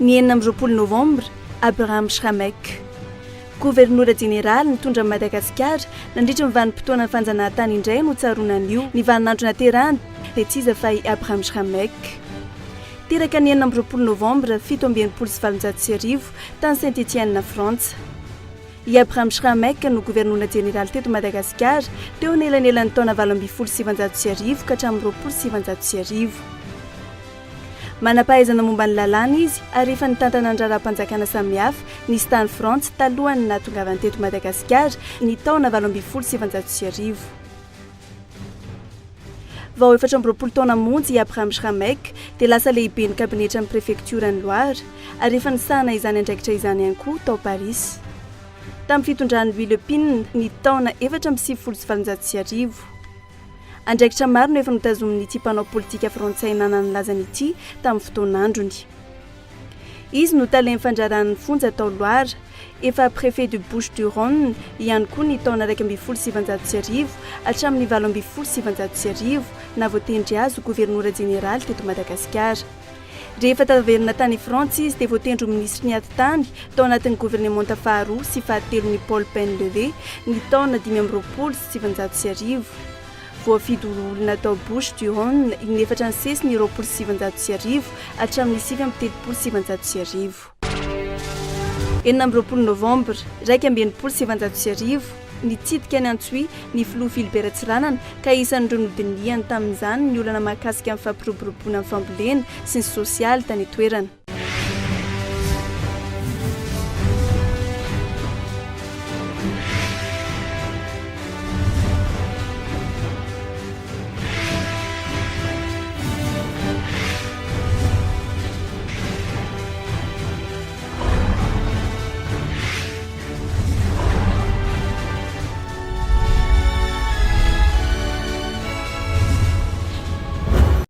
Ny 26 novambra, Abraham Schramek, Governora Jeneraly nitondra an'i Madagasikara nandritra ny vanim-potoanan'ny fanjanahantany indray no tsaroana anio. Ny vaninandro naterahany dia tsy iza fa i Abraham Schramek. Teraka ny 26 novambra 1867 tany Saint-Étienne, Frantsa. I Abraham Schramek no Governora Jeneraly teto Madagasikara teo anelanelan'ny taona 1918 ka hatramin'ny 1920. Manam-pahaizana momba ny lalàna izy ary efa nitantana ny raharaham-panjakana samihafa nisy tany Frantsa talohan'ny nahatongavany teto Madagasikara ny taona 1918. Vao 24 taona monja i Abraham Schramek dia lasa lehiben'ny kabinetran'ny prefektioran'i Loire ary efa nisahana izany andraikitra izany ihany koa tao Parisy tamin'ny fitondran'i Louis Lepine ny taona 1894. Andraikitra maro no efa notazomin'ity mpanao politika frantsay nanana ny lazany ity tamin'ny fotoan'androny. Izy no talen'ny fandraharahan'ny fonja tao Loire, efa préfet du Bouches du Rhône ihany koa ny taona 1911 hatramin'ny 1918 na voatendry azy ho governora jeneraly teto Madagasikara. Rehefa tafaverina tany Frantsa izy dia voatendry ho minisitry ny atitany tao anatin'ny governemanta faharoa sy fahatelon'i Paul Painlevé ny taona 1925. Voafidy ho loholona tao Bouches du Rhône inefatra nisesy ny 1920 hatramin'ny 1939. 26 novambra 1961, nitsidika an'i Antsohihy ny filoha Philibert Tsiranana ka isan'ireo nodinihany tamin'izany ny olana mahakasika ny fampiroboroboana ny fambolena sy ny sosialy tany an-toerana.